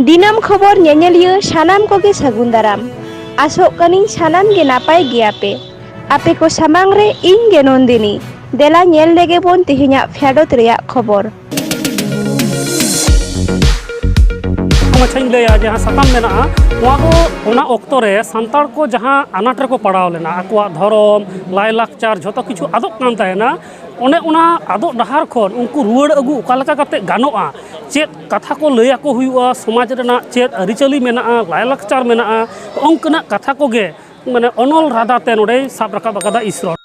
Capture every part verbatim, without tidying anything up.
ᱫᱤᱱᱟᱹᱢ ᱠᱷᱚᱵᱚᱨ ᱧᱮᱧᱮᱞᱤᱭᱟᱹ ᱥᱟᱱᱟᱢ ᱠᱚᱜᱮ ᱥᱟᱹᱜᱩᱱ ᱫᱟᱨᱟᱢ᱾ ᱟᱥᱚᱜ ᱠᱟᱹᱱᱟᱹᱧ ᱥᱟᱱᱟᱢ ᱜᱮ ᱱᱟᱯᱟᱭ ᱜᱮᱭᱟᱯᱮ᱾ ᱟᱯᱮ ᱠᱚ ᱥᱟᱢᱟᱝ ᱨᱮ ᱤᱧ ᱜᱮ ᱱᱚᱱᱫᱤᱱᱤ᱾ ᱫᱮᱞᱟ ᱧᱮᱞ ᱞᱮᱜᱮ ᱵᱚᱱ ᱛᱮᱦᱮᱧᱟᱜ ᱯᱷᱮᱰᱚᱛ ᱨᱮᱭᱟᱜ ᱠᱷᱚᱵᱚᱨ᱾ ᱢᱟᱪᱷᱟᱧ ᱞᱟᱹᱭᱟ, ᱡᱟᱦᱟᱸ ᱥᱟᱛᱟᱢ ᱢᱮᱱᱟᱜᱼᱟ, ᱱᱚᱣᱟ ᱫᱚ ᱚᱱᱟ ᱚᱠᱛᱚ ᱨᱮ ᱥᱟᱱᱛᱟᱲ ᱠᱚ ᱡᱟᱦᱟᱸ ᱟᱱᱟᱴ ᱨᱮᱠᱚ ᱯᱟᱲᱟᱣ ᱞᱮᱱᱟ, ᱟᱠᱚᱣᱟᱜ ᱫᱷᱚᱨᱚᱢ, ᱞᱟᱭᱼᱞᱟᱠᱪᱟᱨ ᱡᱷᱚᱛᱚ ᱠᱤᱪᱷᱩ ᱟᱫᱚᱜ ᱠᱟᱱ ᱛᱟᱦᱮᱱᱟ, ᱚᱱᱮ ᱚᱱᱟ ᱟᱫᱚᱜ ᱰᱟᱦᱟᱨ ᱠᱷᱚᱱ ᱩᱱᱠᱩ ᱨᱩᱣᱟᱹᱲ ᱟᱹᱜᱩ ᱚᱠᱟ ᱞᱮᱠᱟ ᱠᱟᱛᱮ ᱜᱟᱱᱚᱜᱼᱟ, ᱪᱮᱫ ᱠᱟᱛᱷᱟ ᱠᱚ ᱞᱟᱹᱭ ᱟᱠᱚ ᱦᱩᱭᱩᱜᱼᱟ, ᱥᱚᱢᱟᱡᱽ ᱨᱮᱱᱟᱜ ᱪᱮᱫ ᱟᱹᱨᱤᱪᱟᱹᱞᱤ ᱢᱮᱱᱟᱜᱼᱟ, ᱞᱟᱭᱼᱞᱟᱠᱪᱟᱨ ᱢᱮᱱᱟᱜᱼᱟ, ᱚᱱᱠᱟᱱᱟᱜ ᱠᱟᱛᱷᱟ ᱠᱚᱜᱮ ᱢᱟᱱᱮ ᱚᱱᱚᱞ ᱨᱟᱫᱟ ᱛᱮ ᱱᱚᱰᱮᱭ ᱥᱟᱵ ᱨᱟᱠᱟᱵ ᱟᱠᱟᱫᱟ ᱤᱥᱨᱚᱲ᱾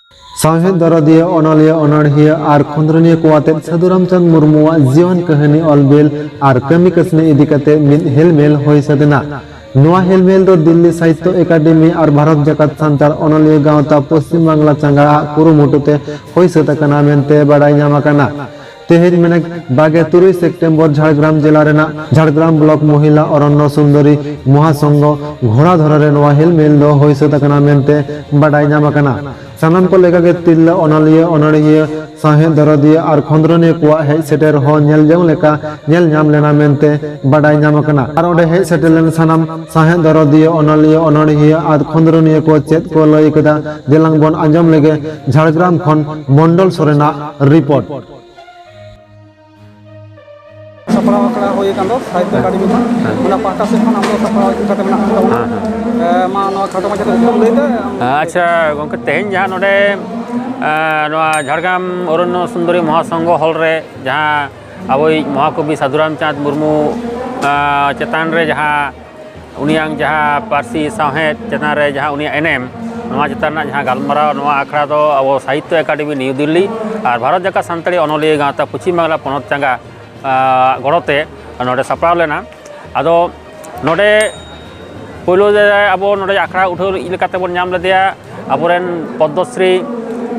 ᱥᱟᱶᱦᱮᱫ ᱫᱚᱨᱚᱫᱤᱭᱟᱹ, ᱚᱱᱚᱞᱤᱭᱟᱹ, ᱚᱱᱚᱬᱦᱤᱭᱟᱹ ᱟᱨ ᱠᱷᱚᱸᱫᱽᱨᱚᱱᱤᱭᱟᱹ ᱠᱚ ᱟᱛᱮᱫ ᱥᱟᱹᱫᱷᱩ ᱨᱟᱢᱪᱟᱸᱫᱽ ᱢᱩᱨᱢᱩᱣᱟᱜ ᱡᱤᱭᱚᱱ ᱠᱟᱹᱦᱱᱤ, ᱚᱞ ᱵᱤᱞ ᱟᱨ ᱠᱟᱹᱢᱤ ᱠᱟᱹᱥᱱᱤ ᱤᱫᱤ ᱠᱟᱛᱮ ᱢᱤᱫ ᱦᱮᱞᱢᱮᱞ ᱦᱩᱭ ᱥᱟᱹᱛ ᱮᱱᱟ᱾ ᱱᱚᱣᱟ ᱦᱮᱞᱢᱮᱞ ᱫᱚ ᱫᱤᱞᱞᱤ ᱥᱟᱦᱤᱛᱛᱚ ᱮᱠᱟᱰᱮᱢᱤ ᱟᱨ ᱵᱷᱟᱨᱚᱛ ᱡᱟᱠᱟᱛ ᱥᱟᱱᱛᱟᱲ ᱚᱱᱚᱞᱤᱭᱟᱹ ᱜᱟᱶᱛᱟ ᱯᱚᱥᱪᱤᱢ ᱵᱟᱝᱞᱟ ᱪᱟᱸᱜᱟ ᱟᱜ ᱠᱩᱨᱩᱢᱩᱴᱩ ᱛᱮ ᱦᱩᱭ ᱥᱟᱹᱛ ᱟᱠᱟᱱᱟ ᱢᱮᱱᱛᱮ ᱵᱟᱰᱟᱭ ᱧᱟᱢ ᱟᱠᱟᱱᱟ᱾ ᱛᱮᱦᱮᱧ ᱢᱮᱱᱮᱠ ᱵᱟᱜᱮ ᱛᱩᱨᱩᱭ ᱥᱮᱯᱴᱮᱢᱵᱚᱨ ᱡᱷᱟᱲᱜᱨᱟᱢ ᱡᱮᱞᱟ ᱨᱮᱱᱟᱜ ᱡᱷᱟᱲᱜᱨᱟᱢ ᱵᱞᱚᱠ ᱢᱚᱦᱤᱞᱟ ᱚᱨᱚᱱᱱᱚ ᱥᱩᱱᱫᱚᱨᱤ ᱢᱚᱦᱟᱥᱚᱝᱜᱷᱚ ᱜᱷᱚᱲᱟ ᱫᱷᱚᱨᱟ ᱨᱮ ᱱᱚᱣᱟ ᱦᱮᱞᱢᱮᱞ ᱫᱚ ᱦᱩᱭ ᱥᱟᱹᱛ ᱟᱠᱟᱱᱟ ᱢᱮᱱᱛᱮ ᱵᱟᱰᱟᱭ ᱧᱟᱢ ᱟᱠᱟᱱᱟ᱾ ᱥᱟᱱᱟᱢ ᱠᱚ ᱞᱮᱠᱟᱜᱮ ᱛᱤᱨᱞᱟᱹ ᱚᱱᱚᱞᱤᱭᱟᱹ, ᱚᱱᱚᱬᱦᱤᱭᱟᱹ, ᱥᱟᱶᱦᱮᱫ ᱫᱚᱨᱚᱫᱤᱭᱟᱹ ᱟᱨ ᱠᱷᱚᱸᱫᱽᱨᱚᱱᱤᱭᱟᱹ ᱠᱚᱣᱟᱜ ᱦᱮᱡ ᱥᱮᱴᱮᱨ ᱦᱚᱸ ᱧᱮᱞ ᱡᱚᱝ ᱞᱮᱠᱟ ᱧᱮᱞ ᱧᱟᱢ ᱞᱮᱱᱟ ᱢᱮᱱᱛᱮ ᱵᱟᱰᱟᱭ ᱧᱟᱢ ᱟᱠᱟᱱᱟ᱾ ᱟᱨ ᱚᱸᱰᱮ ᱦᱮᱡ ᱥᱮᱴᱮᱨ ᱞᱮᱱ ᱥᱟᱱᱟᱢ ᱥᱟᱶᱦᱮᱫ ᱫᱚᱨᱚᱫᱤᱭᱟᱹ, ᱚᱱᱚᱞᱤᱭᱟᱹ, ᱚᱱᱚᱬᱦᱤᱭᱟᱹ ᱟᱨ ᱠᱷᱚᱸᱫᱽᱨᱚᱱᱤᱭᱟᱹ ᱠᱚ ᱪᱮᱫ ᱠᱚ ᱞᱟᱹᱭ ᱠᱮᱫᱟ, ᱫᱮᱞᱟᱝ ᱵᱚᱱ ᱟᱸᱡᱚᱢ ᱞᱮᱜᱮ ᱡᱷᱟᱲᱜᱨᱟᱢ ᱠᱷᱚᱱ ᱢᱚᱱᱰᱚᱞ ᱥᱚᱨᱮᱱᱟᱜ ᱨᱤᱯᱳᱨᱴ᱾ ᱥᱟᱯᱲᱟᱣ ᱟᱠᱷᱲᱟ ᱦᱩᱭ ᱟᱠᱟᱱ ᱫᱚ ᱥᱟᱦᱤᱛᱛᱚ ᱮᱠᱟᱰᱮᱢᱤ ᱠᱷᱚᱱ, ᱚᱱᱟ ᱯᱟᱦᱴᱟ ᱥᱮᱫ ᱠᱷᱚᱱ ᱟᱢ ᱫᱚ ᱥᱟᱯᱲᱟᱣ ᱤᱫᱤ ᱠᱟᱛᱮ ᱢᱮᱱᱟᱜ ᱟᱠᱟᱫ ᱛᱟᱵᱚᱱᱟ᱾ ᱦᱮᱸ, ᱦᱮᱸ᱾ ᱮ, ᱢᱟ ᱱᱚᱣᱟ ᱠᱷᱟᱴᱚ ᱢᱟᱪᱷᱟ ᱛᱮ ᱪᱮᱫ ᱮᱢ ᱞᱟᱹᱭ ᱮᱫᱟ? ᱟᱪᱪᱷᱟ ᱜᱚᱢᱠᱮ, ᱛᱮᱦᱮᱧ ᱡᱟᱦᱟᱸ ᱱᱚᱰᱮ, ᱮ, ᱱᱚᱣᱟ ᱡᱷᱟᱲᱜᱨᱟᱢ ᱚᱨᱚᱱᱱᱚ ᱥᱩᱱᱫᱚᱨᱤ ᱢᱚᱦᱟᱥᱚᱝᱜᱷᱚ ᱦᱚᱞ ᱨᱮ ᱡᱟᱦᱟᱸ ᱟᱵᱚᱭᱤᱡ ᱢᱚᱦᱟᱠᱚᱵᱤ ᱥᱟᱹᱫᱷᱩ ᱨᱟᱢᱪᱟᱸᱫᱽ ᱢᱩᱨᱢᱩ, ᱮ, ᱪᱮᱛᱟᱱ ᱨᱮ ᱡᱟᱦᱟᱸ ᱩᱱᱤᱭᱟᱝ ᱡᱟᱦᱟᱸ ᱯᱟᱹᱨᱥᱤ ᱥᱟᱶᱦᱮᱫ ᱪᱮᱛᱟᱱ ᱨᱮ ᱡᱟᱦᱟᱸ ᱩᱱᱤᱭᱟᱜ ᱮᱱᱮᱢ, ᱱᱚᱣᱟ ᱪᱮᱛᱟᱱ ᱨᱮᱱᱟᱜ ᱡᱟᱦᱟᱸ ᱜᱟᱞᱢᱟᱨᱟᱣ, ᱱᱚᱣᱟ ᱟᱠᱷᱲᱟ ᱫᱚ ᱟᱵᱚ ᱥᱟᱦᱤᱛᱛᱚ ᱮᱠᱟᱰᱮᱢᱤ ᱱᱤᱭᱩ ᱫᱤᱞᱞᱤ ᱟᱨ ᱵᱷᱟᱨᱚᱛ ᱡᱟᱠᱟᱛ ᱥᱟᱱᱛᱟᱲᱤ ᱚᱱᱚᱞᱤᱭᱟᱹ ᱜᱟᱶᱛᱟ ᱯᱚᱪᱷᱤᱢ ᱵᱟᱝᱞᱟ ᱯᱚᱱᱚᱛ ᱪᱟᱸᱜᱟ, ᱟᱜ, ᱜᱚᱲᱚᱛᱮ ᱱᱚᱰᱮ ᱥᱟᱯᱲᱟᱣ ᱞᱮᱱᱟ᱾ ᱟᱫᱚ ᱱᱚᱰᱮ ᱯᱳᱭᱞᱳ ᱨᱮ ᱟᱵᱚ ᱱᱚᱰᱮ ᱟᱠᱷᱲᱟ ᱩᱴᱷᱟᱹᱣ ᱞᱮᱠᱟᱛᱮ ᱵᱚᱱ ᱧᱟᱢ ᱞᱮᱫᱮᱭᱟ ᱟᱵᱚᱨᱮᱱ ᱯᱚᱫᱽᱢᱚᱥᱨᱤ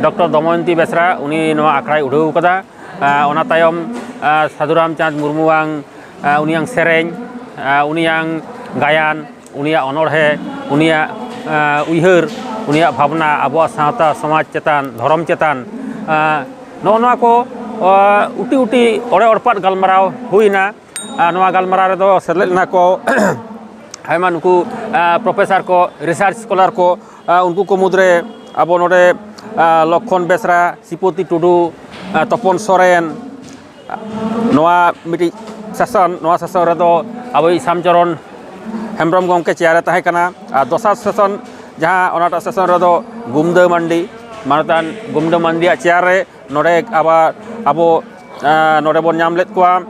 ᱰᱚᱠᱴᱚᱨ ᱫᱚᱢᱚᱭᱚᱱᱛᱤ ᱵᱮᱥᱨᱟ, ᱩᱱᱤ ᱱᱚᱣᱟ ᱟᱠᱷᱲᱟᱭ ᱩᱰᱷᱟᱹᱣ ᱠᱟᱫᱟ᱾ ᱟᱜ, ᱚᱱᱟ ᱛᱟᱭᱚᱢ, ᱟᱜ, ᱥᱟᱹᱫᱷᱩ ᱨᱟᱢᱪᱟᱸᱫᱽ ᱢᱩᱨᱢᱩᱣᱟᱝ, ᱟᱜ, ᱩᱱᱤᱭᱟᱝ ᱥᱮᱨᱮᱧ, ᱟᱜ, ᱩᱱᱤᱭᱟᱝ ᱜᱟᱭᱟᱱ, ᱩᱱᱤᱭᱟᱜ ᱚᱱᱚᱬᱦᱮ, ᱩᱱᱤᱭᱟᱜ, ᱟᱜ, ᱩᱭᱦᱟᱹᱨ, ᱩᱱᱤᱭᱟᱜ ᱵᱷᱟᱵᱽᱱᱟ ᱟᱵᱚᱣᱟᱜ ᱥᱟᱶᱛᱟ ᱥᱚᱢᱟᱡᱽ ᱪᱮᱛᱟᱱ, ᱫᱷᱚᱨᱚᱢ ᱪᱮᱛᱟᱱ, ᱟᱜ, ᱱᱚᱜᱼᱚ ᱱᱚᱣᱟ ᱠᱚ, ᱟᱜ, ᱩᱴᱤ ᱩᱴᱤ ᱚᱲᱮ ᱚᱲᱯᱟᱫ ᱜᱟᱞᱢᱟᱨᱟᱣ ᱦᱩᱭᱱᱟ᱾ ᱟᱨ ᱱᱚᱣᱟ ᱜᱟᱞᱢᱟᱨᱟᱣ ᱨᱮᱫᱚ ᱥᱮᱞᱮᱫ ᱞᱮᱱᱟ ᱠᱚ ᱟᱭᱢᱟ ᱱᱩᱠᱩ ᱯᱨᱚᱯᱷᱮᱥᱟᱨ ᱠᱚ, ᱨᱤᱥᱟᱨᱪ ᱥᱠᱚᱞᱟᱨ ᱠᱚ, ᱩᱱᱠᱩ ᱠᱚ ᱢᱩᱫᱽᱨᱮ ᱟᱵᱚ ᱱᱚᱰᱮ ᱞᱚᱠᱠᱷᱚᱱ ᱵᱮᱥᱨᱟ, ᱥᱤᱯᱚᱛᱤ ᱴᱩᱰᱩ, ᱛᱚᱯᱚᱱ ᱥᱚᱨᱮᱱ, ᱱᱚᱣᱟ ᱢᱤᱫᱴᱤᱡ ᱥᱮᱥᱚᱱ, ᱱᱚᱣᱟ ᱥᱮᱥᱚᱱ ᱨᱮᱫᱚ ᱟᱵᱚᱭᱤᱡ ᱥᱟᱢᱪᱚᱨᱚᱱ ᱦᱮᱢᱵᱨᱚᱢ ᱜᱚᱢᱠᱮ ᱪᱮᱭᱟᱨᱮ ᱛᱟᱦᱮᱸ ᱠᱟᱱᱟ᱾ ᱟᱨ ᱫᱚᱥᱟᱨ ᱥᱮᱥᱚᱱ, ᱡᱟᱦᱟᱸ ᱚᱱᱟᱴᱟᱜ ᱥᱮᱥᱚᱱ ᱨᱮᱫᱚ ᱜᱩᱢᱫᱟᱹ ᱢᱟᱱᱰᱤ, ᱢᱟᱱᱚᱛᱟᱱ ᱜᱩᱢᱫᱟᱹ ᱢᱟᱱᱰᱤᱭᱟᱜ ᱪᱮᱭᱟᱨ ᱨᱮ ᱱᱚᱰᱮ ᱟᱵᱟᱨ ᱟᱵᱚ, ᱮᱸ, ᱱᱚᱰᱮ ᱵᱚᱱ ᱧᱟᱢ ᱞᱮᱫ ᱠᱚᱣᱟ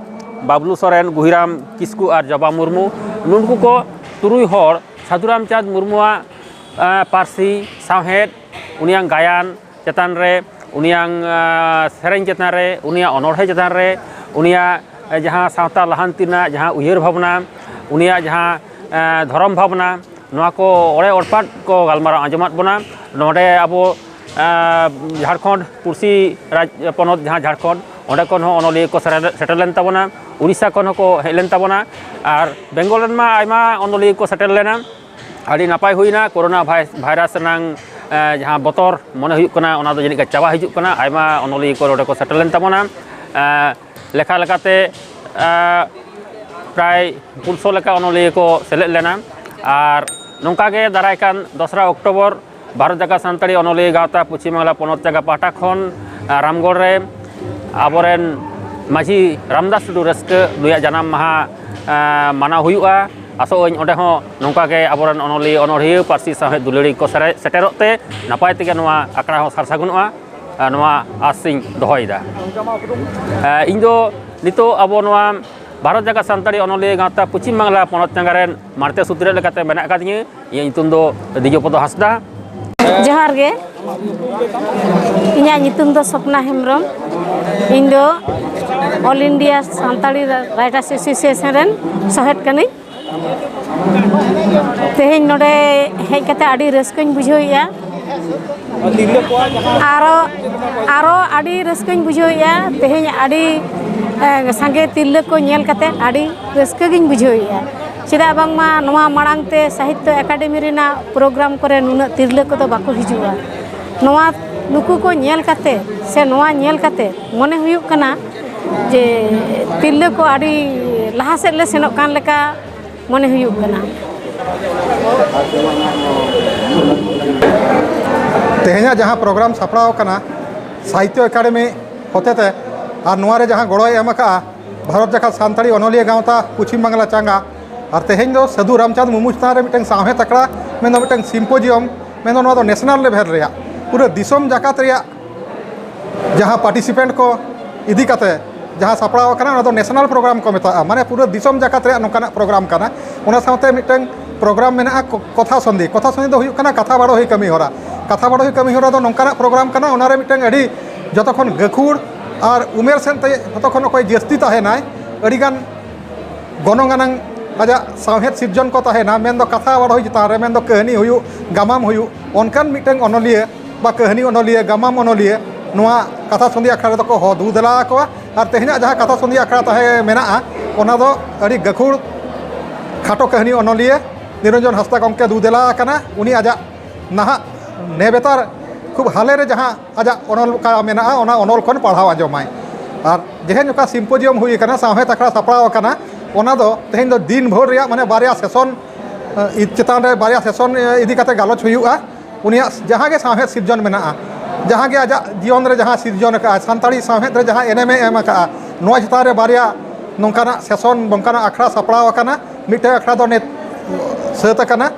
ᱵᱟᱵᱞᱩ ᱥᱚᱨᱮᱱ, ᱜᱩᱦᱤᱨᱟᱢ ᱠᱤᱥᱠᱩ ᱟᱨ ᱡᱚᱵᱟ ᱢᱩᱨᱢᱩ᱾ ᱱᱩᱠᱩ ᱠᱚ ᱛᱩᱨᱩᱭ ᱦᱚᱲ ᱥᱟᱹᱫᱷᱩ ᱨᱟᱢᱪᱟᱸᱫᱽ ᱢᱩᱨᱢᱩᱣᱟᱜ, ᱮᱸ, ᱯᱟᱹᱨᱥᱤ, ᱥᱟᱶᱦᱮᱫ, ᱩᱱᱤᱭᱟᱜ ᱜᱟᱭᱟᱱ ᱪᱮᱛᱟᱱ ᱨᱮ, ᱩᱱᱤᱭᱟᱜ, ᱮᱸ, ᱥᱮᱨᱮᱧ ᱪᱮᱛᱟᱱ ᱨᱮ, ᱩᱱᱤᱭᱟᱜ ᱚᱱᱚᱬᱦᱮ ᱪᱮᱛᱟᱱ ᱨᱮ, ᱩᱱᱤᱭᱟᱜ, ᱮᱸ, ᱡᱟᱦᱟᱸ ᱥᱟᱶᱛᱟ ᱞᱟᱦᱟᱱᱛᱤ ᱨᱮᱱᱟᱜ ᱡᱟᱦᱟᱸ ᱩᱭᱦᱟᱹᱨ ᱵᱷᱟᱵᱽᱱᱟ, ᱩᱱᱤᱭᱟᱜ ᱡᱟᱦᱟᱸ, ᱮᱸ, ᱫᱷᱚᱨᱚᱢ ᱵᱷᱟᱵᱽᱱᱟ, ᱱᱚᱣᱟ ᱠᱚ ᱚᱲᱮ ᱚᱲᱯᱟᱛ ᱠᱚ ᱜᱟᱞᱢᱟᱨᱟᱣ ᱟᱸᱡᱚᱢᱟᱫ ᱵᱚᱱᱟ᱾ ᱱᱚᱰᱮ ᱟᱵᱚ, ᱮᱸ, ᱡᱷᱟᱲᱠᱷᱚᱸᱰ ᱯᱩᱲᱥᱤ ᱨᱟᱡᱽ ᱯᱚᱱᱚᱛ, ᱡᱟᱦᱟᱸ ᱡᱷᱟᱲᱠᱷᱚᱸᱰ, ᱚᱸᱰᱮ ᱠᱷᱚᱱ ᱦᱚᱸ ᱚᱱᱚᱞᱤᱭᱟᱹ ᱠᱚ ᱥᱮᱴᱮᱨ, ᱥᱮᱴᱮᱨ ᱞᱮᱱ ᱛᱟᱵᱚᱱᱟ, ᱩᱲᱤᱥᱥᱟ ᱠᱷᱚᱱ ᱦᱚᱸᱠᱚ ᱦᱮᱡ ᱞᱮᱱ ᱛᱟᱵᱚᱱᱟ, ᱟᱨ ᱵᱮᱝᱜᱚᱞ ᱨᱮᱱ ᱢᱟ ᱟᱭᱢᱟ ᱚᱱᱚᱞᱤᱭᱟᱹ ᱠᱚ ᱥᱮᱴᱮᱨ ᱞᱮᱱᱟ᱾ ᱟᱹᱰᱤ ᱱᱟᱯᱟᱭ ᱦᱩᱭᱱᱟ᱾ ᱠᱳᱨᱳᱱᱟ ᱵᱷᱟᱭ-, ᱵᱷᱟᱭᱨᱟᱥ ᱨᱮᱱᱟᱝ, ᱮᱸ, ᱡᱟᱦᱟᱸ ᱵᱚᱛᱚᱨ ᱢᱚᱱᱮ ᱦᱩᱭᱩᱜ ᱠᱟᱱᱟ, ᱚᱱᱟ ᱫᱚ ᱡᱟᱹᱱᱤᱡ ᱪᱟᱵᱟ ᱦᱤᱡᱩᱜ ᱠᱟᱱᱟ᱾ ᱟᱭᱢᱟ ᱚᱱᱚᱞᱤᱭᱟᱹ ᱠᱚ ᱱᱚᱰᱮ ᱠᱚ ᱥᱮᱴᱮᱨ ᱞᱮᱱ ᱛᱟᱵᱚᱱᱟ᱾ ᱮᱸ, ᱞᱮᱠᱷᱟ ᱞᱮᱠᱟᱛᱮ, ᱮᱸ, ᱯᱨᱟᱭ ᱯᱩᱱ ᱥᱚ ᱞᱮᱠᱟ ᱚᱱᱚᱞᱤᱭᱟᱹ ᱠᱚ ᱥᱮᱞᱮᱫ ᱞᱮᱱᱟ᱾ ᱟᱨ ᱱᱚᱝᱠᱟ ᱜᱮ ᱫᱟᱨᱟᱭ ᱠᱟᱱ ᱫᱚᱥᱨᱟ ᱚᱠᱴᱳᱵᱚᱨ ᱵᱷᱟᱨᱚᱛ ᱡᱟᱠᱟᱛ ᱥᱟᱱᱛᱟᱲᱤ ᱚᱱᱚᱞᱤᱭᱟᱹ ᱜᱟᱶᱛᱟ ᱯᱚᱪᱷᱤᱢ ᱵᱟᱝᱞᱟ ᱯᱚᱱᱚᱛ ᱡᱟᱭᱜᱟ ᱯᱟᱦᱴᱟ ᱠᱷᱚᱱ, ᱟᱸ, ᱨᱟᱢᱜᱚᱲ ᱨᱮ ᱟᱵᱚᱨᱮᱱ ᱢᱟᱹᱡᱷᱤ ᱨᱟᱢᱫᱟᱥ ᱴᱩᱰᱩ ᱨᱟᱹᱥᱠᱟᱹ ᱱᱩᱭᱟᱜ ᱡᱟᱱᱟᱢ ᱢᱟᱦᱟ, ᱟᱸ, ᱢᱟᱱᱟᱣ ᱦᱩᱭᱩᱜᱼᱟ᱾ ᱟᱥᱚᱜ ᱟᱹᱧ ᱚᱸᱰᱮ ᱦᱚᱸ ᱱᱚᱝᱠᱟ ᱜᱮ ᱟᱵᱚᱨᱮᱱ ᱚᱱᱚᱞᱤᱭᱟᱹ, ᱚᱱᱚᱲᱦᱤᱭᱟᱹ, ᱯᱟᱹᱨᱥᱤ ᱥᱟᱶᱦᱮᱫ ᱫᱩᱞᱟᱹᱲᱤᱭᱟᱹ ᱠᱚ ᱥᱮᱨᱮ-, ᱥᱮᱴᱮᱨᱚᱜ ᱛᱮ ᱱᱟᱯᱟᱭ ᱛᱮᱜᱮ ᱱᱚᱣᱟ ᱟᱠᱷᱲᱟ ᱦᱚᱸ ᱥᱟᱨ ᱥᱟᱹᱜᱩᱱᱚᱜᱼᱟ᱾ ᱟᱨ ᱱᱚᱣᱟ ᱟᱥ ᱤᱧ ᱫᱚᱦᱚᱭᱮᱫᱟ᱾ ᱟᱸ, ᱤᱧ ᱫᱚ ᱱᱤᱛᱚᱜ ᱟᱵᱚ ᱱᱚᱣᱟ ᱵᱷᱟᱨᱚᱛ ᱡᱟᱠᱟᱛ ᱥᱟᱱᱛᱟᱲᱤ ᱚᱱᱚᱞᱤᱭᱟᱹ ᱜᱟᱶᱛᱟ ᱯᱚᱪᱷᱤᱢ ᱵᱟᱝᱞᱟ ᱯᱚᱱᱚᱛ ᱡᱟᱸᱜᱟ ᱨᱮᱱ ᱢᱟᱬᱛᱮ ᱥᱩᱛᱨᱮᱫ ᱞᱮᱠᱟᱛᱮ ᱢᱮᱱᱟᱜ ᱟᱠᱟᱫᱤᱧᱟᱹ᱾ ᱤᱧᱟᱹᱜ ᱧᱩᱛᱩᱢ ᱫᱚ ᱫᱤᱡᱚᱯᱚᱫᱚ ᱦᱟᱸᱥᱫᱟ᱾ ᱡᱚᱦᱟᱨ ᱜᱮ, ᱤᱧᱟᱹᱜ ᱧᱩᱛᱩᱢ ᱫᱚ ᱥᱚᱯᱱᱟ ᱦᱮᱢᱵᱨᱚᱢ᱾ ᱤᱧ ᱫᱚ All India Santali Writers Association ᱨᱮᱱ ᱥᱚᱦᱮᱫ ᱠᱟᱹᱱᱟᱹᱧ᱾ ᱛᱮᱦᱮᱧ ᱱᱚᱰᱮ ᱦᱮᱡ ᱠᱟᱛᱮ ᱟᱹᱰᱤ ᱨᱟᱹᱥᱠᱟᱹᱧ ᱵᱩᱡᱷᱟᱹᱣᱮᱫᱼᱟ᱾ ᱟᱨᱚ, ᱟᱨᱚ ᱟᱹᱰᱤ ᱨᱟᱹᱥᱠᱟᱹᱧ ᱵᱩᱡᱷᱟᱹᱣᱮᱫᱼᱟ᱾ ᱛᱮᱦᱮᱧ ᱟᱹᱰᱤ, ᱮ, ᱥᱟᱸᱜᱮ ᱛᱤᱨᱞᱟᱹ ᱠᱚ ᱧᱮᱞ ᱠᱟᱛᱮ ᱟᱹᱰᱤ ᱨᱟᱹᱥᱠᱟᱹ ᱜᱤᱧ ᱵᱩᱡᱷᱟᱹᱣᱮᱫᱼᱟ᱾ ᱪᱮᱫᱟᱜ ᱵᱟᱝᱢᱟ ᱱᱚᱣᱟ ᱢᱟᱲᱟᱝ ᱛᱮ ᱥᱟᱦᱤᱛᱛᱚ ᱮᱠᱟᱰᱮᱢᱤ ᱨᱮᱱᱟᱜ ᱯᱨᱳᱜᱨᱟᱢ ᱠᱚᱨᱮ ᱱᱩᱱᱟᱹᱜ ᱛᱤᱨᱞᱟᱹ ᱠᱚᱫᱚ ᱵᱟᱠᱚ ᱦᱤᱡᱩᱜᱼᱟ᱾ ᱱᱚᱣᱟ, ᱱᱩᱠᱩ ᱠᱚ ᱧᱮᱞ ᱠᱟᱛᱮ ᱥᱮ ᱱᱚᱣᱟ ᱧᱮᱞ ᱠᱟᱛᱮ ᱢᱚᱱᱮ ᱦᱩᱭᱩᱜ ᱠᱟᱱᱟ ᱡᱮ ᱛᱤᱨᱞᱟᱹ ᱠᱚ ᱟᱹᱰᱤ ᱞᱟᱦᱟ ᱥᱮᱫ ᱞᱮ ᱥᱮᱱᱚᱜ ᱠᱟᱱ ᱞᱮᱠᱟ ᱢᱚᱱᱮ ᱦᱩᱭᱩᱜ ᱠᱟᱱᱟ᱾ ᱛᱮᱦᱮᱧᱟᱜ ᱡᱟᱦᱟᱸ ᱯᱨᱳᱜᱨᱟᱢ ᱥᱟᱯᱲᱟᱣ ᱟᱠᱟᱱᱟ ᱥᱟᱦᱤᱛᱛᱚ ᱮᱠᱟᱰᱮᱢᱤ ᱦᱚᱛᱮᱛᱮ, ᱟᱨ ᱱᱚᱣᱟ ᱨᱮ ᱡᱟᱦᱟᱸ ᱜᱚᱲᱚᱭ ᱮᱢ ᱟᱠᱟᱫᱼᱟ ᱵᱷᱟᱨᱚᱛ ᱡᱟᱠᱟᱛ ᱥᱟᱱᱛᱟᱲᱤ ᱚᱱᱚᱞᱤᱭᱟᱹ ᱜᱟᱶᱛᱟ ᱯᱚᱪᱷᱤᱢ ᱵᱟᱝᱞᱟ ᱪᱟᱸᱜᱟ, ᱟᱨ ᱛᱮᱦᱮᱧ ᱫᱚ ᱥᱟᱹᱫᱷᱩ ᱨᱟᱢᱪᱟᱸᱫᱽ ᱢᱩᱨᱢᱩ ᱪᱮᱛᱟᱱ ᱨᱮ ᱢᱤᱫᱴᱟᱝ ᱥᱟᱶᱦᱮᱫ ᱟᱠᱷᱲᱟ, ᱢᱮᱱᱫᱚ ᱢᱤᱫᱴᱟᱝ ᱥᱤᱢᱯᱳᱡᱤᱭᱟᱢ, ᱢᱮᱱᱫᱚ ᱱᱚᱣᱟ ᱫᱚ ᱱᱮᱥᱱᱟᱞ ᱞᱮᱵᱷᱮᱞ ᱨᱮᱭᱟᱜ ᱯᱩᱨᱟᱹ ᱫᱤᱥᱚᱢ ᱡᱟᱠᱟᱛ ᱨᱮᱭᱟᱜ ᱡᱟᱦᱟᱸ ᱯᱟᱨᱴᱤᱥᱤᱯᱮᱱᱴ ᱠᱚ ᱤᱫᱤ ᱠᱟᱛᱮ ᱡᱟᱦᱟᱸ ᱥᱟᱯᱲᱟᱣ ᱟᱠᱟᱱᱟ, ᱚᱱᱟ ᱫᱚ ᱱᱮᱥᱱᱟᱞ ᱯᱨᱳᱜᱨᱟᱢ ᱠᱚ ᱢᱮᱛᱟᱜᱼᱟ, ᱢᱟᱱᱮ ᱯᱩᱨᱟᱹ ᱫᱤᱥᱚᱢ ᱡᱟᱠᱟᱛ ᱨᱮᱭᱟᱜ ᱱᱚᱝᱠᱟᱱᱟᱜ ᱯᱨᱳᱜᱨᱟᱢ ᱠᱟᱱᱟ᱾ ᱚᱱᱟ ᱥᱟᱶᱛᱮ ᱢᱤᱫᱴᱟᱝ ᱯᱨᱳᱜᱨᱟᱢ ᱢᱮᱱᱟᱜᱼᱟ ᱠᱚ-, ᱠᱚᱛᱷᱟ ᱥᱚᱱᱫᱷᱤ᱾ ᱠᱚᱛᱷᱟ ᱥᱚᱱᱫᱷᱤ ᱫᱚ ᱦᱩᱭᱩᱜ ᱠᱟᱱᱟ ᱠᱟᱛᱷᱟ ᱵᱟᱲᱚᱦᱤ ᱠᱟᱹᱢᱤ ᱦᱚᱨᱟ᱾ ᱠᱟᱛᱷᱟ ᱵᱟᱲᱚᱦᱤ ᱠᱟᱹᱢᱤ ᱦᱚᱨᱟ ᱫᱚ ᱱᱚᱝᱠᱟᱱᱟᱜ ᱯᱨᱳᱜᱨᱟᱢ ᱠᱟᱱᱟ, ᱚᱱᱟᱨᱮ ᱢᱤᱫᱴᱟᱝ ᱟᱹᱰᱤ ᱡᱚᱛᱚ ᱠᱷᱚᱱ ᱜᱟᱹᱠᱷᱩᱲ ᱟᱨ ᱩᱢᱮᱨ ᱥᱮᱫ ᱛᱮ ᱡᱚᱛᱚ ᱠᱷᱚᱱ ᱚᱠᱚᱭ ᱡᱟᱹᱥᱛᱤ ᱛᱟᱦᱮᱱᱟᱭ, ᱟᱹᱰᱤᱜᱟᱱ ᱜᱚᱱᱚᱝ ᱟᱱᱟᱝ ᱟᱡᱟᱜ ᱥᱟᱶᱦᱮᱫ ᱥᱤᱨᱡᱚᱱ ᱠᱚ ᱛᱟᱦᱮᱱᱟ, ᱢᱮᱱᱫᱚ ᱠᱟᱛᱷᱟ ᱵᱟᱲᱦᱚᱭ ᱪᱮᱛᱟᱱ ᱨᱮ, ᱢᱮᱱᱫᱚ ᱠᱟᱹᱦᱱᱤ ᱦᱩᱭᱩᱜ, ᱜᱟᱢᱟᱢ ᱦᱩᱭᱩᱜ, ᱚᱱᱠᱟᱱ ᱢᱤᱫᱴᱟᱝ ᱚᱱᱚᱞᱤᱭᱟᱹ ᱵᱟ ᱠᱟᱹᱦᱱᱤ ᱚᱱᱚᱞᱤᱭᱟᱹ, ᱜᱟᱢᱟᱢ ᱚᱱᱚᱞᱤᱭᱟᱹ ᱱᱚᱣᱟ ᱠᱟᱛᱷᱟ ᱥᱚᱱᱫᱷᱤ ᱟᱠᱷᱲᱟ ᱨᱮᱫᱚ ᱠᱚ ᱦᱚᱦᱚ ᱫᱩ ᱫᱮᱞᱟ ᱟᱠᱚᱣᱟ᱾ ᱟᱨ ᱛᱮᱦᱮᱧᱟᱜ ᱡᱟᱦᱟᱸ ᱠᱟᱛᱷᱟ ᱥᱚᱱᱫᱷᱤ ᱟᱠᱷᱲᱟ ᱛᱟᱦᱮᱸ ᱢᱮᱱᱟᱜᱼᱟ, ᱚᱱᱟ ᱫᱚ ᱟᱹᱰᱤ ᱜᱟᱹᱠᱷᱩᱲ ᱠᱷᱟᱴᱚ ᱠᱟᱹᱦᱱᱤ ᱚᱱᱚᱞᱤᱭᱟᱹ ᱱᱤᱨᱚᱧᱡᱚᱱ ᱦᱟᱸᱥᱫᱟ ᱜᱚᱢᱠᱮ ᱫᱩ ᱫᱮᱞᱟ ᱟᱠᱟᱱᱟ᱾ ᱩᱱᱤ ᱟᱡᱟᱜ ᱱᱟᱦᱟᱜ ᱱᱮᱵᱮᱛᱟᱨ ᱠᱷᱩᱵ ᱦᱟᱞᱮ ᱨᱮ ᱡᱟᱦᱟᱸ ᱟᱡᱟᱜ ᱚᱱᱚᱞ ᱠᱟ ᱢᱮᱱᱟᱜᱼᱟ, ᱚᱱᱟ ᱚᱱᱚᱞ ᱠᱷᱚᱱ ᱯᱟᱲᱦᱟᱣ ᱟᱸᱡᱚᱢᱟᱭ᱾ ᱟᱨ ᱡᱮᱦᱮᱧ ᱚᱠᱟ ᱥᱤᱢᱯᱳᱡᱤᱭᱟᱢ ᱦᱩᱭ ᱟᱠᱟᱱᱟ, ᱥᱟᱶᱦᱮᱫ ᱟᱠᱷᱲᱟ ᱥᱟᱯᱲᱟᱣ ᱟᱠᱟᱱᱟ, ᱚᱱᱟ ᱫᱚ ᱛᱮᱦᱮᱧ ᱫᱚ ᱫᱤᱱ ᱵᱷᱳᱨ ᱨᱮᱭᱟᱜ, ᱢᱟᱱᱮ, ᱵᱟᱨᱭᱟ ᱥᱮᱥᱚᱱ, ᱮ, ᱪᱮᱛᱟᱱ ᱨᱮ ᱵᱟᱨᱭᱟ ᱥᱮᱥᱚᱱ, ᱮ, ᱤᱫᱤ ᱠᱟᱛᱮ ᱜᱟᱞᱚᱪ ᱦᱩᱭᱩᱜᱼᱟ᱾ ᱩᱱᱤᱭᱟᱜ ᱡᱟᱦᱟᱸ ᱜᱮ ᱥᱟᱶᱦᱮᱫ ᱥᱤᱨᱡᱚᱱ ᱢᱮᱱᱟᱜᱼᱟ, ᱡᱟᱦᱟᱸ ᱜᱮ ᱟᱡᱟᱜ ᱡᱤᱭᱚᱱ ᱨᱮ ᱡᱟᱦᱟᱸ ᱥᱤᱨᱡᱚᱱ ᱟᱠᱟᱫᱼᱟ, ᱥᱟᱱᱛᱟᱲᱤ ᱥᱟᱶᱦᱮᱫ ᱨᱮ ᱡᱟᱦᱟᱸ ᱮᱱᱮᱢᱮ ᱮᱢ ᱟᱠᱟᱫᱼᱟ, ᱱᱚᱣᱟ ᱪᱮᱛᱟᱱ ᱨᱮ ᱵᱟᱨᱭᱟ ᱱᱚᱝᱠᱟᱱᱟᱜ ᱥᱮᱥᱚᱱ, ᱱᱚᱝᱠᱟᱱᱟᱜ ᱟᱠᱷᱲᱟ ᱥᱟᱯᱲᱟᱣ ᱟᱠᱟᱱᱟ᱾ ᱢᱤᱫᱴᱟᱝ ᱟᱠᱷᱲᱟ ᱫᱚ ᱱᱤᱛ ᱥᱟᱹᱛ ᱟᱠᱟᱱᱟ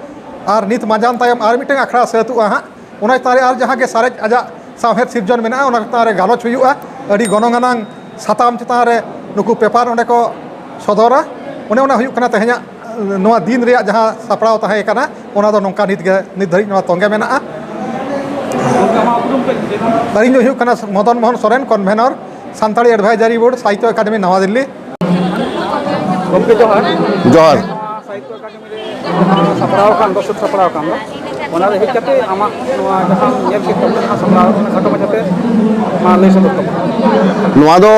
ᱟᱨ ᱱᱤᱛ ᱢᱟᱡᱟᱱ ᱛᱟᱭᱚᱢ ᱟᱨ ᱢᱤᱫᱴᱟᱝ ᱟᱠᱷᱲᱟ ᱥᱟᱹᱛᱩᱜᱼᱟ ᱦᱟᱸᱜ᱾ ᱚᱱᱟ ᱪᱮᱛᱟᱱ ᱨᱮ ᱟᱨ ᱡᱟᱦᱟᱸ ᱜᱮ ᱥᱟᱨᱮᱡ ᱟᱡᱟᱜ ᱥᱟᱶᱦᱮᱫ ᱥᱤᱨᱡᱚᱱ ᱢᱮᱱᱟᱜᱼᱟ, ᱚᱱᱟ ᱪᱮᱛᱟᱱ ᱨᱮ ᱜᱟᱞᱚᱪ ᱦᱩᱭᱩᱜᱼᱟ᱾ ᱟᱹᱰᱤ ᱜᱚᱱᱚᱝ ᱟᱱᱟᱝ ᱥᱟᱛᱟᱢ ᱪᱮᱛᱟᱱ ᱨᱮ ᱱᱩᱠᱩ ᱯᱮᱯᱟᱨ ᱚᱸᱰᱮ ᱠᱚ ᱥᱚᱫᱚᱨᱟ᱾ ᱚᱱᱮ ᱚᱱᱟ ᱦᱩᱭᱩᱜ ᱠᱟᱱᱟ ᱛᱮᱦᱮᱧᱟᱜ ᱱᱚᱣᱟ ᱫᱤᱱ ᱨᱮᱭᱟᱜ ᱡᱟᱦᱟᱸ ᱥᱟᱯᱲᱟᱣ ᱛᱟᱦᱮᱸ ᱠᱟᱱᱟ, ᱚᱱᱟ ᱫᱚ ᱱᱚᱝᱠᱟ ᱱᱤᱛ ᱜᱮ, ᱱᱤᱛ ᱫᱷᱟᱹᱨᱤᱡ ᱱᱚᱣᱟ ᱛᱚᱸᱜᱮ ᱢᱮᱱᱟᱜᱼᱟ᱾ ᱟᱹᱞᱤᱧ ᱫᱚ ᱦᱩᱭᱩᱜ ᱠᱟᱱᱟ Madan Mohan Soren, convenor, Santali advisory board, Sahitya Akademi, ᱱᱟᱣᱟ ᱫᱤᱞᱞᱤ᱾ ᱜᱚᱢᱠᱮ ᱡᱚᱦᱟᱨ᱾ ᱡᱚᱦᱟᱨ᱾ ᱱᱚᱣᱟ ᱥᱟᱦᱤᱛᱛᱚ ᱮᱠᱟᱰᱮᱢᱤ ᱨᱮ ᱥᱟᱯᱲᱟᱣ ᱟᱠᱟᱱ ᱫᱚ, ᱥᱟᱹᱛ ᱥᱟᱯᱲᱟᱣ ᱟᱠᱟᱱ ᱫᱚ, ᱚᱱᱟ ᱨᱮ ᱦᱮᱡ ᱠᱟᱛᱮ ᱟᱢᱟᱜ ᱱᱚᱣᱟ ᱡᱟᱦᱟᱸ ᱧᱮᱞ ᱠᱮᱫ ᱛᱟᱵᱚᱱᱟ, ᱠᱷᱟᱴᱚ ᱢᱟᱪᱷᱟᱛᱮ ᱢᱟ ᱞᱟᱹᱭ ᱥᱚᱫᱚᱨ ᱛᱟᱵᱚᱱ᱾ ᱱᱚᱣᱟ ᱫᱚ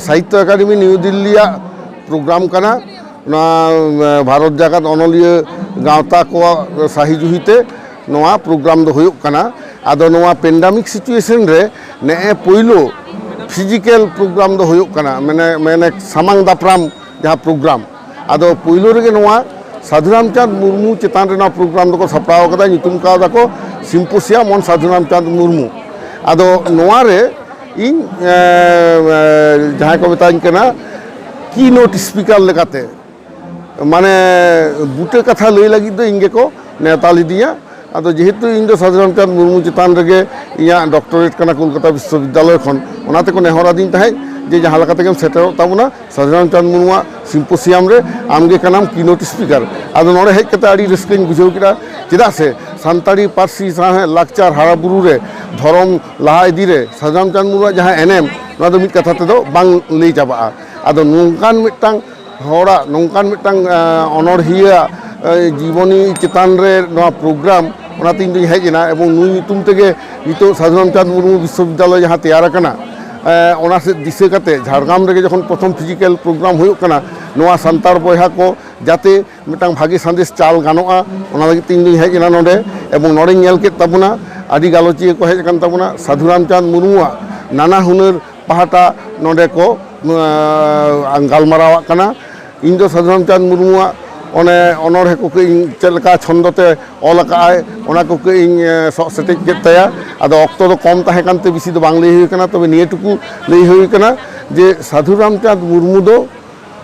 ᱥᱟᱦᱤᱛᱛᱚ ᱮᱠᱟᱰᱮᱢᱤ ᱱᱤᱭᱩ ᱫᱤᱞᱞᱤᱭᱟᱜ ᱯᱨᱳᱜᱨᱟᱢ ᱠᱟᱱᱟ᱾ ᱱᱚᱣᱟ ᱵᱷᱟᱨᱚᱛ ᱡᱟᱠᱟᱛ ᱚᱱᱚᱞᱤᱭᱟᱹ ᱜᱟᱶᱛᱟ ᱠᱚᱣᱟᱜ ᱥᱟᱹᱦᱤ ᱡᱩᱦᱤᱛᱮ ᱱᱚᱣᱟ ᱯᱨᱳᱜᱨᱟᱢ ᱫᱚ ᱦᱩᱭᱩᱜ ᱠᱟᱱᱟ᱾ ᱟᱫᱚ ᱱᱚᱣᱟ ᱯᱮᱱᱰᱟᱢᱤᱠ ᱥᱤᱪᱩᱭᱮᱥᱚᱱ ᱨᱮ ᱱᱮᱜᱼᱮ ᱯᱳᱭᱞᱳ ᱯᱷᱤᱡᱤᱠᱮᱞ ᱯᱨᱳᱜᱨᱟᱢ ᱫᱚ ᱦᱩᱭᱩᱜ ᱠᱟᱱᱟ, ᱢᱟᱱᱮ ᱢᱟᱱᱮ ᱥᱟᱢᱟᱝ ᱫᱟᱯᱨᱟᱢ ᱡᱟᱦᱟᱸ ᱯᱨᱳᱜᱨᱟᱢ, ᱟᱫᱚ ᱯᱳᱭᱞᱳ ᱨᱮᱜᱮ ᱱᱚᱣᱟ ᱥᱟᱫᱷᱩ ᱨᱟᱢᱪᱟᱸᱫᱽ ᱢᱩᱨᱢᱩ ᱪᱮᱛᱟᱱ ᱨᱮ ᱱᱚᱣᱟ ᱯᱨᱳᱜᱨᱟᱢ ᱫᱚᱠᱚ ᱥᱟᱯᱲᱟᱣ ᱠᱟᱫᱟ, ᱧᱩᱛᱩᱢ ᱠᱟᱣᱫᱟ ᱠᱚ Symposium on ᱥᱟᱫᱷᱩ ᱨᱟᱢᱪᱟᱸᱫᱽ ᱢᱩᱨᱢᱩ᱾ ᱟᱫᱚ ᱱᱚᱣᱟ ᱨᱮ ᱤᱧ, ᱮ, ᱮ, ᱡᱟᱦᱟᱸᱭ ᱠᱚ ᱢᱮᱛᱟᱧ ᱠᱟᱱᱟ ᱠᱤ ᱱᱳᱴ ᱥᱯᱤᱠᱟᱨ ᱞᱮᱠᱟᱛᱮ, ᱢᱟᱱᱮ ᱵᱩᱴᱟᱹ ᱠᱟᱛᱷᱟ ᱞᱟᱹᱭ ᱞᱟᱹᱜᱤᱫ ᱫᱚ ᱤᱧ ᱜᱮᱠᱚ ᱱᱮᱣᱛᱟ ᱞᱤᱫᱤᱧᱟ᱾ ᱟᱫᱚ ᱡᱮᱦᱮᱛᱩ ᱤᱧ ᱫᱚ ᱥᱟᱫᱷᱩ ᱨᱟᱢᱪᱟᱸᱫᱽ ᱢᱩᱨᱢᱩ ᱪᱮᱛᱟᱱ ᱨᱮᱜᱮ ᱤᱧᱟᱹᱜ ᱰᱚᱠᱴᱚᱨᱮᱴ ᱠᱟᱱᱟ ᱠᱳᱞᱠᱟᱛᱟ ᱵᱤᱥᱥᱚᱵᱤᱫᱽᱫᱟᱞᱚᱭ ᱠᱷᱚᱱ, ᱚᱱᱟ ᱛᱮᱠᱚ ᱱᱮᱦᱚᱨ ᱟᱹᱫᱤᱧ ᱛᱟᱦᱮᱸᱫ ᱡᱮ ᱡᱟᱦᱟᱸ ᱞᱮᱠᱟ ᱛᱮᱜᱮᱢ ᱥᱮᱴᱮᱨᱚᱜ ᱛᱟᱵᱚᱱᱟ, ᱥᱟᱫᱷᱩ ᱨᱟᱢᱪᱟᱸᱫᱽ ᱢᱩᱨᱢᱩᱣᱟᱜ Symposium ᱨᱮ ᱟᱢᱜᱮ ᱠᱟᱱᱟᱢ ᱠᱤ ᱱᱳᱴ ᱥᱯᱤᱠᱟᱨ᱾ ᱟᱫᱚ ᱱᱚᱰᱮ ᱦᱮᱡ ᱠᱟᱛᱮ ᱟᱹᱰᱤ ᱨᱟᱹᱥᱠᱟᱹᱧ ᱵᱩᱡᱷᱟᱹᱣ ᱠᱮᱫᱟ, ᱪᱮᱫᱟᱜ ᱥᱮ ᱥᱟᱱᱛᱟᱲᱤ ᱯᱟᱹᱨᱥᱤ, ᱥᱟᱶᱦᱮᱫ, ᱞᱟᱠᱪᱟᱨ ᱦᱟᱨᱟ ᱵᱩᱨᱩ ᱨᱮ, ᱫᱷᱚᱨᱚᱢ ᱞᱟᱦᱟ ᱤᱫᱤ ᱨᱮ ᱥᱟᱫᱷᱩ ᱨᱟᱢᱪᱟᱸᱫᱽ ᱢᱩᱨᱢᱩᱣᱟᱜ ᱡᱟᱦᱟᱸ ᱮᱱᱮᱢ, ᱱᱚᱣᱟ ᱫᱚ ᱢᱤᱫ ᱠᱟᱛᱷᱟ ᱛᱮᱫᱚ ᱵᱟᱝ ᱞᱟᱹᱭ ᱪᱟᱵᱟᱜᱼᱟ᱾ ᱟᱫᱚ ᱱᱚᱝᱠᱟᱱ ᱢᱤᱫᱴᱟᱝ ᱦᱚᱲᱟᱜ ᱱᱚᱝᱠᱟᱱ ᱢᱤᱫᱴᱟᱝ, ᱮ, ᱚᱱᱚᱬᱦᱤᱭᱟᱹ, ᱮ, ᱡᱤᱵᱚᱱᱤ ᱪᱮᱛᱟᱱ ᱨᱮ ᱱᱚᱣᱟ ᱯᱨᱳᱜᱨᱟᱢ, ᱚᱱᱟᱛᱮ ᱤᱧ ᱫᱩᱧ ᱦᱮᱡ ᱮᱱᱟ᱾ ᱮᱵᱚᱝ ᱱᱩᱭ ᱧᱩᱛᱩᱢ ᱛᱮᱜᱮ ᱱᱤᱛᱚᱜ ᱥᱟᱫᱷᱩ ᱨᱟᱢᱪᱟᱸᱫᱽ ᱢᱩᱨᱢᱩ ᱵᱤᱥᱥᱚᱵᱤᱫᱽᱫᱟᱞᱚᱭ ᱡᱟᱦᱟᱸ ᱛᱮᱭᱟᱨ ᱟᱠᱟᱱᱟ, ᱮ, ᱚᱱᱟ ᱥᱮᱫ ᱫᱤᱥᱟᱹ ᱠᱟᱛᱮ ᱡᱷᱟᱲᱜᱨᱟᱢ ᱨᱮᱜᱮ ᱡᱚᱠᱷᱚᱱ ᱯᱨᱚᱛᱷᱚᱢ ᱯᱷᱤᱡᱤᱠᱮᱞ ᱯᱨᱳᱜᱨᱟᱢ ᱦᱩᱭᱩᱜ ᱠᱟᱱᱟ, ᱱᱚᱣᱟ ᱥᱟᱱᱛᱟᱲ ᱵᱚᱭᱦᱟ ᱠᱚ ᱡᱟᱛᱮ ᱢᱤᱫᱴᱟᱝ ᱵᱷᱟᱜᱮ ᱥᱟᱸᱫᱮᱥ ᱪᱟᱞ ᱜᱟᱱᱚᱜᱼᱟ, ᱚᱱᱟ ᱞᱟᱹᱜᱤᱫ ᱛᱮ ᱤᱧ ᱫᱩᱧ ᱦᱮᱡ ᱮᱱᱟ ᱱᱚᱰᱮ᱾ ᱮᱵᱚᱝ ᱱᱚᱰᱮᱧ ᱧᱮᱞ ᱠᱮᱫ ᱛᱟᱵᱚᱱᱟ, ᱟᱹᱰᱤ ᱜᱟᱞᱚᱪᱤᱭᱟᱹ ᱠᱚ ᱦᱮᱡ ᱟᱠᱟᱱ ᱛᱟᱵᱚᱱᱟ᱾ ᱥᱟᱫᱷᱩ ᱨᱟᱢᱪᱟᱸᱫᱽ ᱢᱩᱨᱢᱩᱣᱟᱜ ᱱᱟᱱᱟ ᱦᱩᱱᱟᱹᱨ ᱯᱟᱦᱴᱟ ᱱᱚᱰᱮ ᱠᱚ, ᱟᱸ, ᱜᱟᱞᱢᱟᱨᱟᱣᱟᱜ ᱠᱟᱱᱟ᱾ ᱤᱧ ᱫᱚ ᱥᱟᱫᱷᱩ ᱨᱟᱢᱪᱟᱸᱫᱽ ᱢᱩᱨᱢᱩᱣᱟᱜ ᱚᱱᱮ ᱚᱱᱚᱬᱦᱮ ᱠᱚ ᱠᱟᱹᱡ ᱤᱧ ᱪᱮᱫ ᱞᱮᱠᱟ ᱪᱷᱚᱱᱫᱚ ᱛᱮ ᱚᱞ ᱟᱠᱟᱫᱼᱟᱭ, ᱚᱱᱟ ᱠᱚ ᱠᱟᱹᱡ ᱤᱧ, ᱮ, ᱥᱚᱜ ᱥᱮᱴᱮᱡ ᱠᱮᱫ ᱛᱟᱭᱟ᱾ ᱟᱫᱚ ᱚᱠᱛᱚ ᱫᱚ ᱠᱚᱢ ᱛᱟᱦᱮᱸ ᱠᱟᱱᱛᱮ ᱵᱮᱥᱤ ᱫᱚ ᱵᱟᱝ ᱞᱟᱹᱭ ᱦᱩᱭ ᱠᱟᱱᱟ, ᱛᱚᱵᱮ ᱱᱤᱭᱟᱹ ᱴᱩᱠᱩ ᱞᱟᱹᱭ ᱦᱩᱭ ᱠᱟᱱᱟ ᱡᱮ ᱥᱟᱫᱷᱩ ᱨᱟᱢᱪᱟᱸᱫᱽ ᱢᱩᱨᱢᱩ ᱫᱚ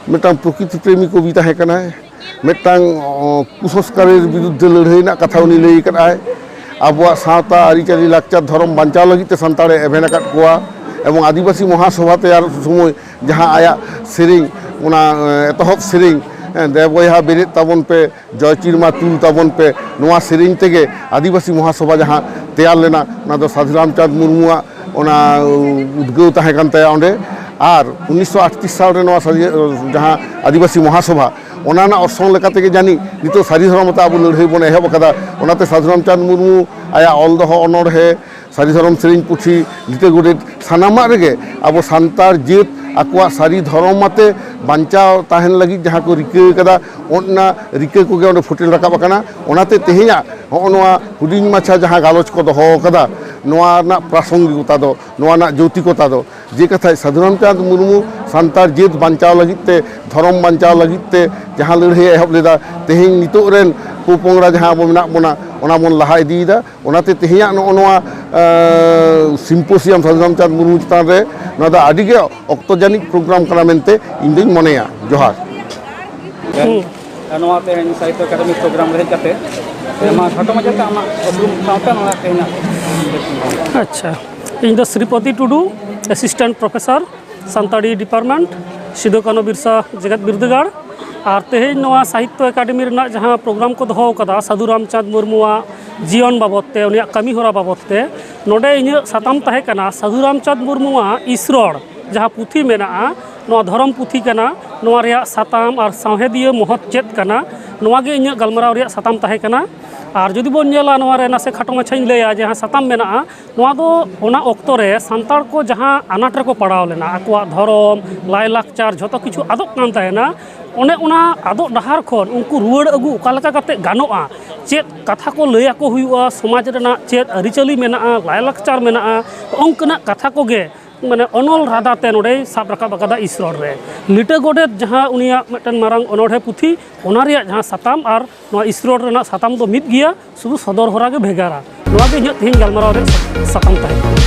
ᱢᱤᱫᱴᱟᱝ ᱯᱨᱚᱠᱨᱤᱛᱤ ᱯᱨᱮᱢᱤ ᱠᱚᱵᱤ ᱛᱟᱦᱮᱸ ᱠᱟᱱᱟᱭ, ᱢᱤᱫᱴᱟᱝ, ᱚ, ᱠᱩᱥᱚᱝᱥᱠᱟᱨᱮᱨ ᱵᱤᱨᱩᱫᱽᱫᱷᱮ ᱞᱟᱹᱲᱦᱟᱹᱭ ᱨᱮᱱᱟᱜ ᱠᱟᱛᱷᱟ ᱩᱱᱤ ᱞᱟᱹᱭ ᱟᱠᱟᱫᱼᱟᱭ᱾ ᱟᱵᱚᱣᱟᱜ ᱥᱟᱶᱛᱟ, ᱟᱹᱨᱤᱪᱟᱹᱞᱤ, ᱞᱟᱠᱪᱟᱨ, ᱫᱷᱚᱨᱚᱢ ᱵᱟᱧᱪᱟᱣ ᱞᱟᱹᱜᱤᱫ ᱛᱮ ᱥᱟᱱᱛᱟᱲᱮ ᱮᱵᱷᱮᱱ ᱟᱠᱟᱫ ᱠᱚᱣᱟ᱾ ᱮᱵᱚᱝ ᱟᱹᱫᱤᱵᱟᱹᱥᱤ ᱢᱚᱦᱟᱥᱚᱵᱷᱟ ᱛᱮᱭᱟᱨ ᱥᱚᱢᱚᱭ ᱡᱟᱦᱟᱸ ᱟᱭᱟᱜ ᱥᱮᱨᱮᱧ, ᱚᱱᱟ, ᱮ, ᱮᱛᱚᱦᱚᱵ ᱥᱮᱨᱮᱧ, ᱮ, "ᱫᱮ ᱵᱚᱭᱦᱟ ᱵᱮᱨᱮᱫ ᱛᱟᱵᱚᱱ ᱯᱮ, ᱡᱚᱭ ᱪᱤᱨᱢᱟ ᱛᱩᱞ ᱛᱟᱵᱚᱱ ᱯᱮ", ᱱᱚᱣᱟ ᱥᱮᱨᱮᱧ ᱛᱮᱜᱮ ᱟᱹᱫᱤᱵᱟᱹᱥᱤ ᱢᱚᱦᱟᱥᱚᱵᱷᱟ ᱡᱟᱦᱟᱸ ᱛᱮᱭᱟᱨ ᱞᱮᱱᱟ, ᱚᱱᱟ ᱫᱚ ᱥᱟᱫᱷᱩ ᱨᱟᱢᱪᱟᱸᱫᱽ ᱢᱩᱨᱢᱩᱣᱟᱜ ᱚᱱᱟ ᱩᱫᱽᱜᱟᱹᱣ ᱛᱟᱦᱮᱸ ᱠᱟᱱ ᱛᱟᱭᱟ ᱚᱸᱰᱮ᱾ ᱟᱨ ᱩᱱᱤᱥᱥᱚ ᱟᱴᱛᱨᱤᱥ ᱥᱟᱞ ᱨᱮ ᱱᱚᱣᱟ ᱥᱟᱹᱨᱤ-, ᱡᱟᱦᱟᱸ ᱟᱹᱫᱤᱵᱟᱹᱥᱤ ᱢᱚᱦᱟᱥᱚᱵᱷᱟ, ᱚᱱᱟ ᱨᱮᱱᱟᱜ ᱚᱨᱥᱚᱝ ᱞᱮᱠᱟ ᱛᱮᱜᱮ ᱡᱟᱹᱱᱤᱡ ᱱᱤᱛᱚᱜ ᱥᱟᱹᱨᱤ ᱫᱷᱚᱨᱚᱢ ᱟᱛᱮ ᱟᱵᱚ ᱞᱟᱹᱲᱦᱟᱹᱭ ᱵᱚᱱ ᱮᱦᱚᱵ ᱟᱠᱟᱫᱟ᱾ ᱚᱱᱟᱛᱮ ᱥᱟᱹᱫᱷᱩ ᱨᱟᱢᱪᱟᱸᱫᱽ ᱢᱩᱨᱢᱩ ᱟᱭᱟᱜ ᱚᱞ ᱫᱚᱦᱚ ᱚᱱᱚᱬᱦᱮ, ᱥᱟᱹᱨᱤ ᱫᱷᱚᱨᱚᱢ ᱥᱮᱨᱮᱧ ᱯᱩᱛᱷᱤ, ᱞᱤᱴᱟᱹ ᱜᱚᱰᱮᱛ, ᱥᱟᱱᱟᱢᱟᱜ ᱨᱮᱜᱮ ᱟᱵᱚ ᱥᱟᱱᱛᱟᱲ ᱡᱟᱹᱛ ᱟᱠᱚᱣᱟᱜ ᱥᱟᱹᱨᱤ ᱫᱷᱚᱨᱚᱢ ᱟᱛᱮ ᱵᱟᱧᱪᱟᱣ ᱛᱟᱦᱮᱱ ᱞᱟᱹᱜᱤᱫ ᱡᱟᱦᱟᱸ ᱠᱚ ᱨᱤᱠᱟᱹ ᱟᱠᱟᱫᱟ, ᱚᱱᱟ ᱨᱤᱠᱟᱹ ᱠᱚᱜᱮ ᱚᱸᱰᱮ ᱯᱷᱩᱴᱮᱞ ᱨᱟᱠᱟᱵ ᱟᱠᱟᱱᱟ᱾ ᱚᱱᱟᱛᱮ ᱛᱮᱦᱮᱧᱟᱜ ᱦᱚᱸᱜᱼᱚ ᱱᱚᱣᱟ ᱦᱩᱰᱤᱧ ᱢᱟᱪᱷᱟ ᱡᱟᱦᱟᱸ ᱜᱟᱞᱚᱪ ᱠᱚ ᱫᱚᱦᱚ ᱟᱠᱟᱫᱟ, ᱱᱚᱣᱟ ᱨᱮᱱᱟᱜ ᱯᱨᱟᱥᱚᱝᱜᱤᱠᱚᱛᱟ ᱫᱚ, ᱱᱚᱣᱟ ᱨᱮᱱᱟᱜ ᱡᱳᱛᱤᱠᱚᱛᱟ ᱫᱚ, ᱡᱮ ᱠᱟᱛᱷᱟᱭ ᱥᱟᱹᱫᱷᱩ ᱨᱟᱢᱪᱟᱸᱫᱽ ᱢᱩᱨᱢᱩ ᱥᱟᱱᱛᱟᱲ ᱡᱟᱹᱛ ᱵᱟᱧᱪᱟᱣ ᱞᱟᱹᱜᱤᱫ ᱛᱮ, ᱫᱷᱚᱨᱚᱢ ᱵᱟᱧᱪᱟᱣ ᱞᱟᱹᱜᱤᱫ ᱛᱮ ᱡᱟᱦᱟᱸ ᱞᱟᱹᱲᱦᱟᱹᱭ ᱮ ᱮᱦᱚᱵ ᱞᱮᱫᱟ, ᱛᱮᱦᱮᱧ ᱱᱤᱛᱚᱜ ᱨᱮᱱ ᱯᱚᱯᱚᱝᱲᱟ ᱡᱟᱦᱟᱸ ᱟᱵᱚ ᱢᱮᱱᱟᱜ ᱵᱚᱱᱟ, ᱚᱱᱟ ᱵᱚᱱ ᱞᱟᱦᱟ ᱤᱫᱤᱭᱮᱫᱟ᱾ ᱚᱱᱟᱛᱮ ᱛᱮᱦᱮᱧᱟᱜ ᱱᱚᱜᱼᱚ ᱱᱚᱣᱟ, ᱮᱸ, symposium ᱥᱟᱹᱫᱷᱩ ᱨᱟᱢᱪᱟᱸᱫᱽ ᱢᱩᱨᱢᱩ ᱪᱮᱛᱟᱱ ᱨᱮ, ᱱᱚᱣᱟ ᱫᱚ ᱟᱹᱰᱤ ᱜᱮ ᱚᱠᱛᱚ ᱡᱟᱹᱱᱤᱡ program ᱠᱟᱱᱟ ᱢᱮᱱᱛᱮ ᱤᱧ ᱫᱩᱧ ᱢᱚᱱᱮᱭᱟ᱾ ᱡᱚᱦᱟᱨ᱾ ᱦᱩᱸ᱾ ᱱᱚᱣᱟ ᱛᱮᱦᱮᱧ ᱥᱟᱦᱤᱛᱛᱚ ᱮᱠᱟᱰᱮᱢᱤ program ᱨᱮ ᱦᱮᱡ ᱠᱟᱛᱮ, ᱢᱟ ᱠᱷᱟᱴᱚ ᱢᱟᱪᱷᱟᱛᱮ ᱟᱢᱟᱜ ᱩᱯᱨᱩᱢ ᱥᱟᱶᱛᱮ ᱱᱚᱣᱟ ᱛᱮᱦᱮᱧᱟᱜ ᱟᱪᱪᱷᱟ, ᱤᱧ ᱫᱚ ᱥᱨᱤᱯᱚᱛᱤ ᱴᱩᱰᱩ, Assistant Professor, Santali Department, Sidhu Kanhu Birsa ᱡᱮᱜᱮᱛ ᱵᱤᱨᱫᱟᱹᱜᱟᱲ᱾ ᱟᱨ ᱛᱮᱦᱮᱧ ᱱᱚᱣᱟ ᱥᱟᱦᱤᱛᱛᱚ ᱮᱠᱟᱰᱮᱢᱤ ᱨᱮᱱᱟᱜ ᱡᱟᱦᱟᱸ program ᱠᱚ ᱫᱚᱦᱚ ᱟᱠᱟᱫᱟ ᱥᱟᱹᱫᱷᱩ ᱨᱟᱢᱪᱟᱸᱫᱽ ᱢᱩᱨᱢᱩᱣᱟᱜ ᱡᱤᱭᱚᱱ ᱵᱟᱵᱚᱫ ᱛᱮ, ᱩᱱᱤᱭᱟᱜ ᱠᱟᱹᱢᱤ ᱦᱚᱨᱟ ᱵᱟᱵᱚᱫ ᱛᱮ, ᱱᱚᱰᱮ ᱤᱧᱟᱹᱜ ᱥᱟᱛᱟᱢ ᱛᱟᱦᱮᱸ ᱠᱟᱱᱟ ᱥᱟᱹᱫᱷᱩ ᱨᱟᱢᱪᱟᱸᱫᱽ ᱢᱩᱨᱢᱩᱣᱟᱜ ᱤᱥᱨᱚᱲ ᱡᱟᱦᱟᱸ ᱯᱩᱛᱷᱤ ᱢᱮᱱᱟᱜᱼᱟ, ᱱᱚᱣᱟ ᱫᱷᱚᱨᱚᱢ ᱯᱩᱛᱷᱤ ᱠᱟᱱᱟ, ᱱᱚᱣᱟ ᱨᱮᱭᱟᱜ ᱥᱟᱛᱟᱢ ᱟᱨ ᱥᱟᱶᱦᱮᱫᱤᱭᱟᱹ ᱢᱚᱦᱚᱛ ᱪᱮᱫ ᱠᱟᱱᱟ, ᱱᱚᱣᱟ ᱜᱮ ᱤᱧᱟᱹᱜ ᱜᱟᱞᱢᱟᱨᱟᱣ ᱨᱮᱭᱟᱜ ᱥᱟᱛᱟᱢ ᱛᱟᱦᱮᱸ ᱠᱟᱱᱟ᱾ ᱟᱨ ᱡᱩᱫᱤ ᱵᱚᱱ ᱧᱮᱞᱟ, ᱱᱚᱣᱟ ᱨᱮ ᱱᱟᱥᱮ ᱠᱷᱟᱴᱚ ᱢᱟᱪᱷᱟᱧ ᱞᱟᱹᱭᱟ, ᱡᱟᱦᱟᱸ ᱥᱟᱛᱟᱢ ᱢᱮᱱᱟᱜᱼᱟ, ᱱᱚᱣᱟ ᱫᱚ ᱚᱱᱟ ᱚᱠᱛᱚ ᱨᱮ ᱥᱟᱱᱛᱟᱲ ᱠᱚ ᱡᱟᱦᱟᱸ ᱟᱱᱟᱴ ᱨᱮᱠᱚ ᱯᱟᱲᱟᱣ ᱞᱮᱱᱟ, ᱟᱠᱚᱣᱟᱜ ᱫᱷᱚᱨᱚᱢ, ᱞᱟᱭᱼᱞᱟᱠᱪᱟᱨ ᱡᱷᱚᱛᱚ ᱠᱤᱪᱷᱩ ᱟᱫᱚᱜ ᱠᱟᱱ ᱛᱟᱦᱮᱱᱟ, ᱚᱱᱮ ᱚᱱᱟ ᱟᱫᱚᱜ ᱰᱟᱦᱟᱨ ᱠᱷᱚᱱ ᱩᱱᱠᱩ ᱨᱩᱣᱟᱹᱲ ᱟᱹᱜᱩ ᱚᱠᱟ ᱞᱮᱠᱟ ᱠᱟᱛᱮ ᱜᱟᱱᱚᱜᱼᱟ, ᱪᱮᱫ ᱠᱟᱛᱷᱟ ᱠᱚ ᱞᱟᱹᱭ ᱟᱠᱚ ᱦᱩᱭᱩᱜᱼᱟ, ᱥᱚᱢᱟᱡᱽ ᱨᱮᱱᱟᱜ ᱪᱮᱫ ᱟᱹᱨᱤᱪᱟᱹᱞᱤ ᱢᱮᱱᱟᱜᱼᱟ, ᱞᱟᱭᱼᱞᱟᱠᱪᱟᱨ ᱢᱮᱱᱟᱜᱼᱟ, ᱚᱱᱠᱟᱱᱟᱜ ᱠᱟᱛᱷᱟ ᱠᱚᱜᱮ ᱢᱟᱱᱮ ᱚᱱᱚᱞ ᱨᱟᱫᱟ ᱛᱮ ᱱᱚᱰᱮᱭ ᱥᱟᱵ ᱨᱟᱠᱟᱵ ᱟᱠᱟᱫᱟ ᱤᱥᱨᱚᱲ ᱨᱮ᱾ ᱞᱤᱴᱟᱹ ᱜᱚᱰᱮᱛ ᱡᱟᱦᱟᱸ ᱩᱱᱤᱭᱟᱜ ᱢᱤᱫᱴᱮᱱ ᱢᱟᱨᱟᱝ ᱚᱱᱚᱬᱦᱮ ᱯᱩᱛᱷᱤ, ᱚᱱᱟ ᱨᱮᱭᱟᱜ ᱡᱟᱦᱟᱸ ᱥᱟᱛᱟᱢ ᱟᱨ ᱱᱚᱣᱟ ᱤᱥᱨᱚᱲ ᱨᱮᱱᱟᱜ ᱥᱟᱛᱟᱢ ᱫᱚ ᱢᱤᱫ ᱜᱮᱭᱟ, ᱥᱩᱫᱷᱩ ᱥᱚᱫᱚᱨ ᱦᱚᱨᱟ ᱜᱮ ᱵᱷᱮᱜᱟᱨᱟ᱾ ᱱᱚᱣᱟ ᱜᱮ ᱤᱧᱟᱹᱜ ᱛᱮᱦᱮᱧ ᱜᱟᱞᱢᱟᱨᱟᱣ ᱨᱮᱭᱟᱜ ᱥᱟᱛᱟᱢ ᱛᱟᱦᱮᱸ ᱠᱟᱱᱟ᱾